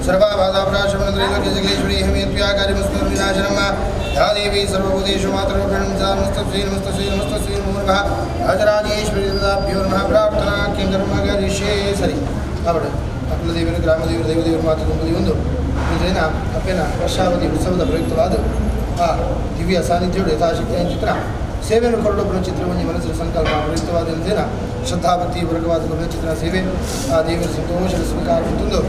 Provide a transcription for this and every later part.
ಸರ್ವಬಾಧಾಪ್ರಾಶಮನತ್ರೈಲೋಕ್ಯಜಗಲೇಶ್ವರಿ ಹೇಮೇತ್ವ್ಯಾಕಾರ್ಯಮಸ್ಮರ್ವಿನಾಶನಮ್ಮ ಯಾ ದೇವಿ ಸರ್ವಭೂತೇಷು ಮಾತೃರೂಪಿಣಂ ಸಾ ನಮಸ್ತಸ್ಯೈ ನಮಸ್ತಸ್ಯೈ ನಮಸ್ತಸ್ಯೈ ನಮೋ ನಮಃ. ರಾಜರಾಜೇಶ್ವರಿ ದೇವತಾಭ್ಯೋ ನಮಃ. ಪ್ರಾರ್ಥನಾ ಕಿಂ ಕರ್ಮ ಕರಿಷ್ಯೇ. ಸರಿ ಅವಳು ಕುಲದೇವರು ಗ್ರಾಮದೇವರು ದೈವದೇವರು ಮಾತು ಒಂದು ಇಂದಿನ ಅಪ್ಪನ ವರ್ಷಾವಧಿ ಉತ್ಸವದ ಪ್ರಯುಕ್ತವಾದ ಆ ದಿವ್ಯ ಸಾನ್ನಿಧ್ಯವು ಯಥಾಶಕ್ತಿ ಚಿತ್ರ ಸೇವೆಯನ್ನು ಕೊರಡೊಬ್ಬನ ಚಿತ್ರವನ್ನು ಮನಸ್ಸಿನ ಸಂಕಲ್ಪ ಪ್ರಯುಕ್ತವಾದ ದಿನ ಶ್ರದ್ಧಾಭಕ್ತಿ ಪೂರ್ವಕವಾದ ಕೊರಡ ಚಿತ್ರ ಸೇವೆ ಆ ದೇವರ ಸಂತೋಷದ ಸ್ವೀಕಾರ ತಂದು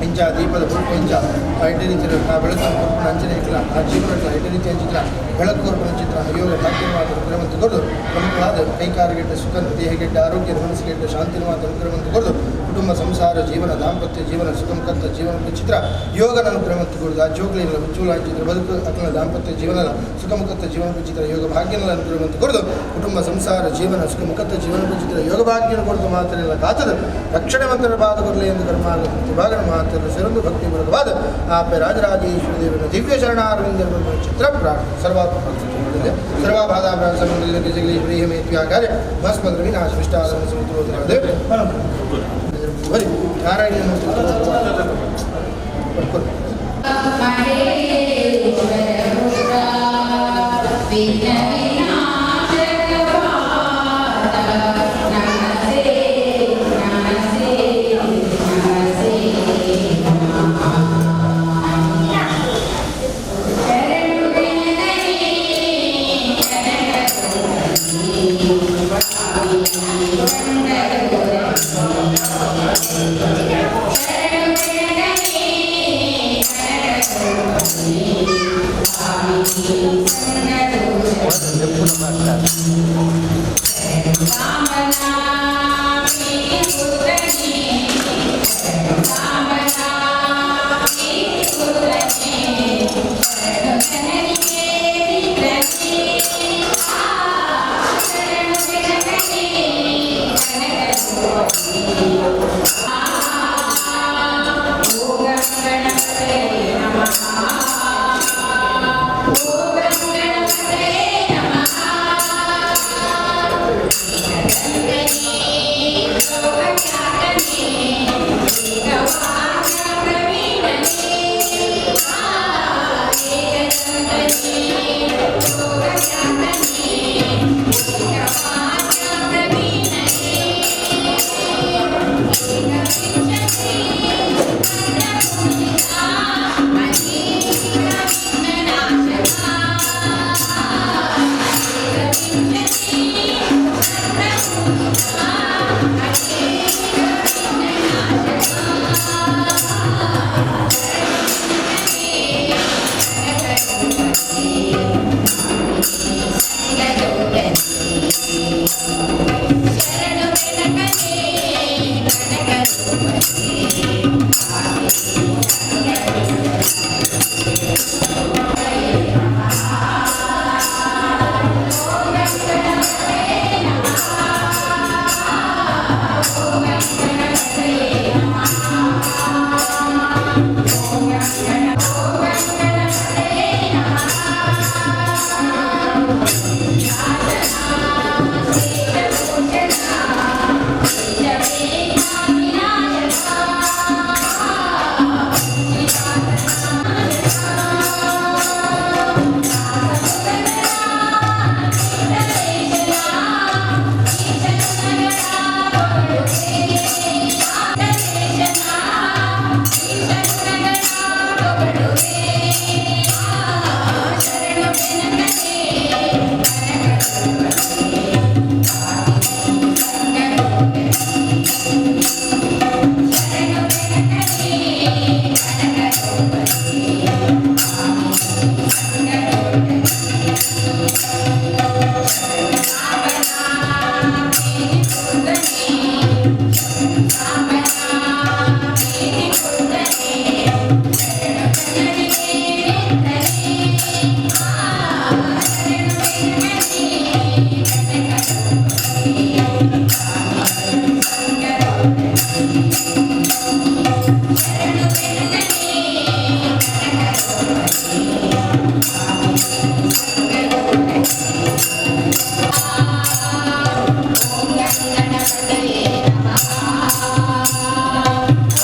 ಇಂಚ ದೀಪದ ಪುಲ್ಪ ಇಂಚ ಆ ಎಡ್ಡೆ ರೀತಿಯ ಆ ಬೆಳಕನ್ನು ಕೊರ್ಪಣ ಅಂಚನೆ ಇಟ್ಲ ಆ ಜೀವನ ಎಡ್ಡೆ ರೀತಿಯ ಚಿತ್ರ ಬೆಳಕು ಕೊರ್ಪಣ ಚಿತ್ರ ಯೋಗ ಭಾಗ್ಯವಾದ ಅನುಗ್ರಹವಂತ ಕೊರದು ಪ್ರಮುಖವಾದ ಕೈಕಾಲುಗೆಟ್ಟ ಸುಖ ದೇಹಗೆಟ್ಟ ಆರೋಗ್ಯ ಮನಸ್ಸಿಗೆಟ್ಟ ಶಾಂತಿನವಾದ ಅನುಗ್ರಹವಂತ ಕೊರದು ಕುಟುಂಬ ಸಂಸಾರ ಜೀವನ ದಾಂಪತ್ಯ ಜೀವನ ಸುಖಮುಖತ್ತ ಜೀವನ ಚಿತ್ರ ಯೋಗನ ಅನುಗ್ರಹವಂತ ಕೊರದು ಆ ಜೋಗ್ಲಿನ ಉಜ್ವಲ ಚಿತ್ರ ಬದುಕು ಅಕಲ ದಾಂಪತ್ಯ ಜೀವನ ಸುಖಮುಖತ್ತ ಜೀವನ ಚಿತ್ರ ಯೋಗ ಭಾಗ್ಯನ ಅನುಗ್ರಹವಂತ ಕೊರದು ಕುಟುಂಬ ಸಂಸಾರ ಜೀವನ ಸುಖಮುಖತ್ತ ಜೀವನ ಚಿತ್ರ ಯೋಗ ಭಾಗ್ಯನ ಕೊರದು ಮಾತ್ರ ಕಾತದ ರಕ್ಷಣೆ ಮಂತ್ರ ಬಾಧ ಕೊರಲಿ ಎಂದು ಕರ್ಮ ಭಾಗನ ಮಾತ್ರ ಸಿರಂದು ಭಕ್ತಿಪೂರ್ವಕವಾದ ಆ ರಾಜರಾಜೇಶ್ವರ ದೇವನ ದಿವ್ಯ ಶರಣಾರವಿಂದ ಚಿತ್ರ ಪ್ರಾರ್ಥನೆ ಸರ್ವಾತ್ಮ ಸರ್ವಾಬಾಧಾಭ್ರಾಂಸಮಂಡಲೀಶ್ವರಿ ಭಸ್ಮದ್ರ ವಿನಾಶ ವಿಷ್ಟಾದ ಸಮುದ್ರೋದರ ನಾರಾಯಣ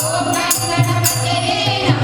ಓಂ ಗಣಪತಯೇ ನಮಃ.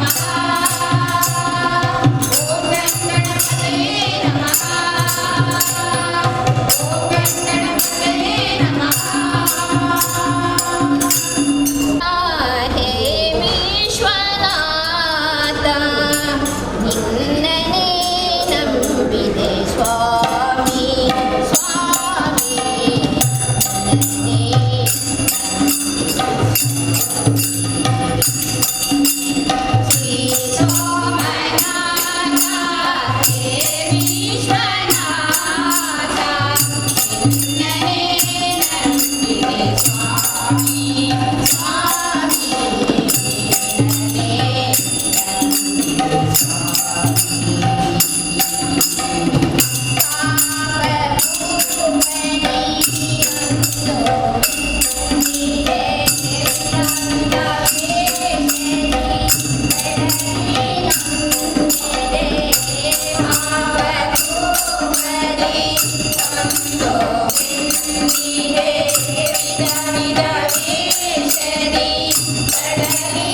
ಕಡಲಿ.